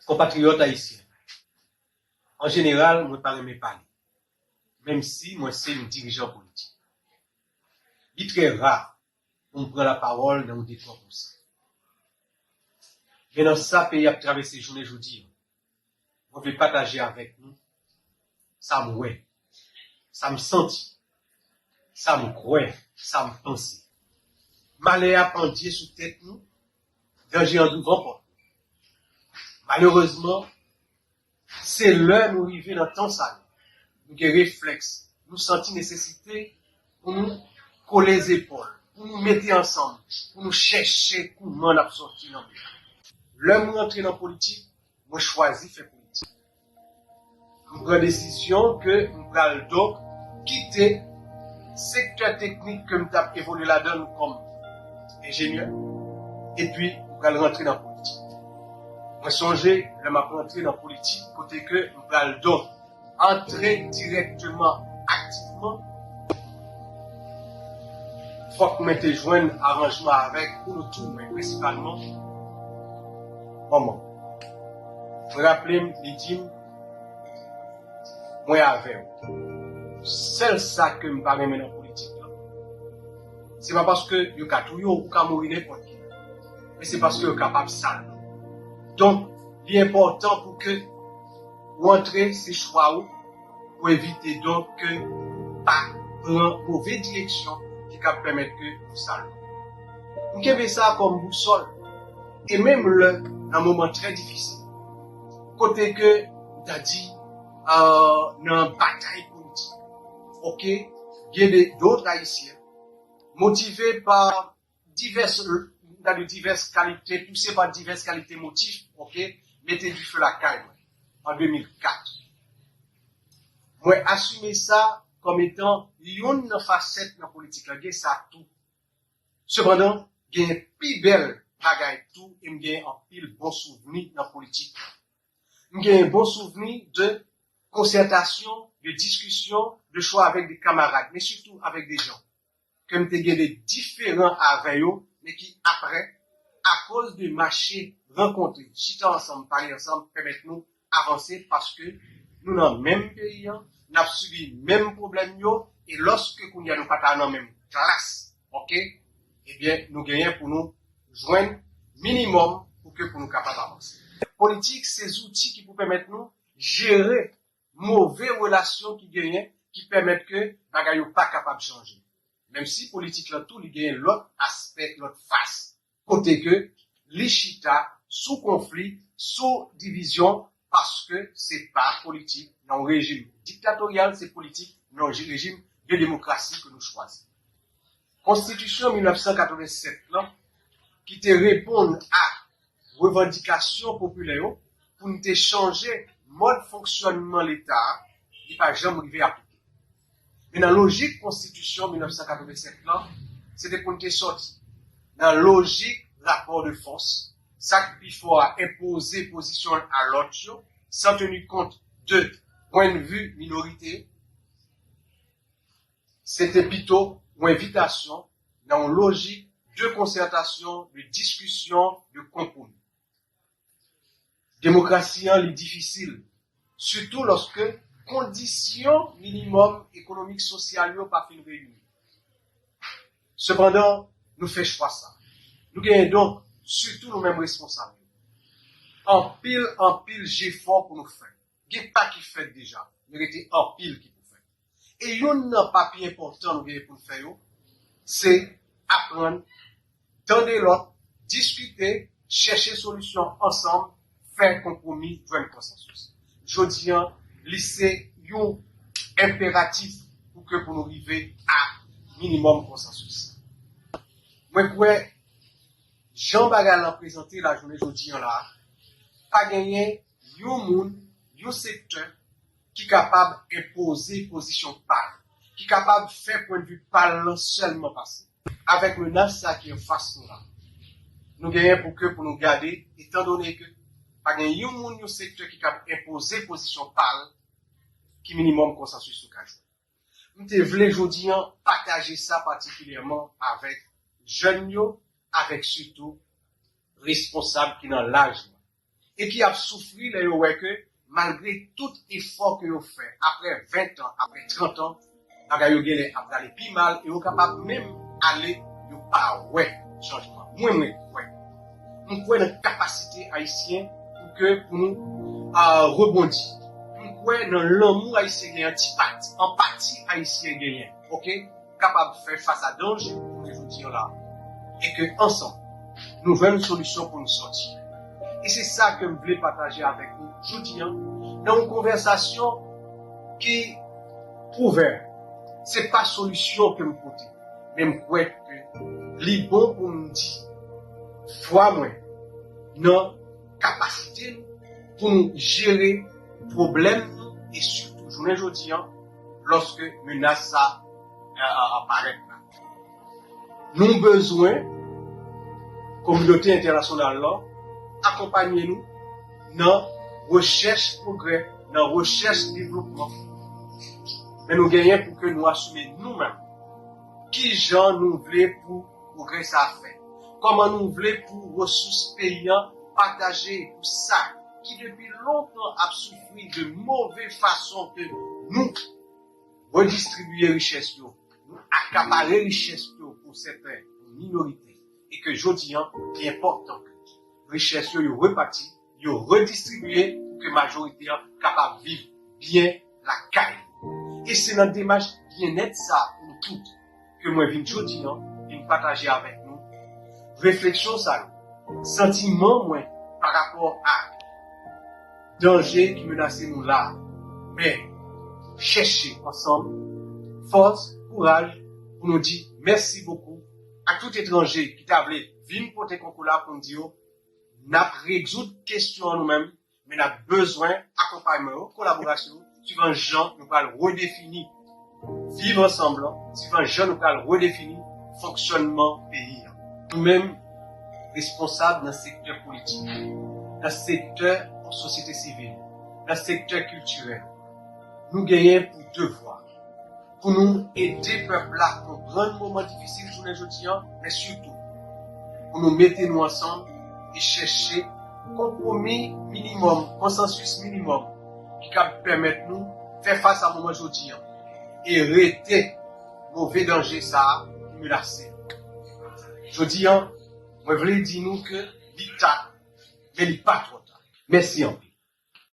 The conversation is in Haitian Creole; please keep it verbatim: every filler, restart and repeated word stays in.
Konpatriyòt ayisyen, an jeneral, mwen pa renmen pale, menm si mwen se yon dirijan politik. Li trè ra pou m pran lapawòl nan yon dekò konsa. Men nan sa peyi ap travèse jounen jodi a, mwen vle pataje avèk nou sa m wè, sa m santi, sa m kwè, sa m panse. Malè a pandye sou tèt nou, danje an douvan pòt. Malerezman, se lè nou rive nan tan sa yo, nou gen reflèks, nou santi nesesite pou nou kole zepòl, pou nou mete ansanm, pou nou chèche kouman n ap sòti nan bouda. Lè m rantre nan politik, mwen chwazi fè politik. M pran desizyon ke m pral donk kite sektè teknik ke m t ap evolye ladan l kòm enjenyè, epi m pral rantre nan politik. Mwen sonje lè m ap rantre nan politik, kote ke m pral donk antre dirèkteman, aktivman, fòk mwen te jwenn aranjman avèk Unotou, men prensipalman manman. Mwen raple m, li di m, mwen avè w. Sèl sa ke m pa renmen nan politik la, se pa paske yo ka touye w, ou ka mouri nenpòt ki lè, men se paske yo kapab sal non w. Donk, li enpòtan pou ke ou antre, se chwa ou, pou evite donk ke ou pa pran move direksyon ki ka pèmèt ke ou sal non w. M kenbe sa kòm bousòl. E menm lè, nan moman trè difisil, kote ke m ta di, euh, nan batay politik, oke, gen de, dòt ayisyen, motive pa divès, m ta di divès kalite, pouse pa divès kalite motif, oke, mete dife lakay mwen, an de mil kat. Mwen asime sa kòm etan youn nan fasèt nan politik la, gen sa tou. Sepandan, gen pi bèl bagay tou, e m gen anpil bon souvni nan politik. M gen bon souvni de konsètasyon, de diskisyon, de chwa avèk de kamarad, men sitou avèk de jan ke m te gen de diferan avè yo, men ki apre, akoz de mache, rankontre, chita ansanm, pale ansanm, pèmèt nou avanse, paske nou nan menm peyi an, n ap sibi menm pwoblèm yo, e lòske kounye a nou pa ta nan menm klas, oke, ebyen, nou genyen pou nou jwenn minimòm pou ke pou nou kapab avanse. Politik, se zouti ki pou pèmèt nou jere move relasyon ki genyen, ki pèmèt ke bagay yo pa kapab chanje. Menm si politik la tou, li genyen lòt aspè, lòt fas, kote ke li chita sou konfli, sou divizyon, paske se pa politik nan yon rejim diktatoryal, se politik nan yon rejim de demokrasi ke nou chwazi. Konstitisyon mil nèf san katrevennsèt lan, ki te reponn a revandikasyon popilè yo pou n te chanje mòd fonksyònman Leta a, li pa janm rive aplike. Men nan lojik konstitisyon mil nèf san katrevennsèt lan, se te pou n te sòti nan lojik rapò de fòs, sa k pi fò a enpoze pozisyon l a lòt yo, san teni kont de pwennvi minorite yo. Se te pito yon envitasyon nan yon lojik de konsètasyon, de diskisyon, de konpwomi. Demokrasi an, li difisil, sitou lòske kondisyon minimòm ekonomik, sosyal yo pa fin reyini. Sepandan, nou fè chwa sa. Nou genyen donk, sitou nou menm responsab yo, anpil, anpil jefò pou nou fè. Gen pa ki fèt deja, men rete anpil ki pou fèt. E youn nan pa pi enpòtan nou genyen pou n fè yo, se aprann, tande lòt, diskite, chèche solisyon ansanm, fè konpwomi, jwenn konsansis. Jodi an, li se yon enperatif pou ke pou nou rive a minimòm konsansis. Mwen kwè, jan bagay lan prezante lajounen jodi an la, pa genyen yon moun, yon sektè ki kapab enpoze pozisyon pa l, ki kapab fè pwennvi pa l lan sèlman pase. Avèk menas sa ki anfas nou la, nou genyen pou ke pou nou gade, etandone ke pa gen yon moun, yon sektè ki kab enpoze pozisyon pa l, ki minimòm konsansis nou ka jwenn. M te vle jodi an pataje sa patikilyèman avèk jèn yo, avèk sitou responsab ki nan laj mwen. e ki ap soufri lè yo wè ke malgre tout efò ke yo fè, apre ven tan, apre trant an, bagay yo genlè ap prale pi mal e yo kapab menm ale, yo pa wè chanjman. Mwen, mwen kwè. M kwè nan kapasite Ayisyen pou ke, pou nou, a, rebondi. M kwè nan lanmou Ayisyen genyen, antipati, anpati Ayisyen genyen, oke? Kapab fè fas a danje pou nou jodi an la. E ke ansanm, nou jwenn solisyon pou nou sòti. E se sa ke m vle pataje avèk nou jodi an, nan yon konvèsasyon ki ouvè. Se pa solisyon ke m pote, men m kwè ke li bon pou m di fwa mwen nan kapasite nou pou nou jere pwoblèm nou e sitou jounen jodi an, lòske menas sa, a, a, a parèt la. Nou bezwen kominote entènasyonal la akonpanye nou nan rechèch pwogrè, nan rechèch devlopman. Men nou genyen pou ke nou asime nou menm kijan nou vle pou pwogrè sa a fèt. Kòman nou vle pou resous peyi an pataje pou sa ki depi lontan ap soufri de move fason ke nou redistribiye richès yo, nou akapare richès yo pou sèten, pou minorite, e ke jodi an, li enpòtan ke richès yo, yo repati, yo redistribiye pou ke majorite an kapab viv byen lakay li. E se nan demach byennèt sa pou nou tout ke mwen vin jodi an, vin pataje avèk nou refleksyon sa yo, santiman mwen pa rapò a danje ki menase nou la. Men, chèche ansanm fòs, kouraj pou nou di mèsi bokou a tout etranje ki ta vle vin pote konkou la pou n di yo, n ap rezoud kesyon an nou menm, men n ap bezwen akonpayman yo, kolaborasyon yo, suivan jan nou pral redefini viv ansanm lan, suivan jan nou pral redefini fonksyònman peyi an. Nou menm, responsab nan sektè politik, nan sektè sosyete sivil, nan sektè kiltirèl, nou genyen pou devwa pou nou ede pèp la konprann moman difisil jounen jodi an, men sitou pou nou mete nou ansanm e chèche konpwomi minimòm, konsansis minimòm ki kab pèmèt nou fè fas a moman jodi an e rete move danje sa a ki menase. Jodi an, mwen vle di nou ke li ta, men li pa twò ta. Mèsi anpil.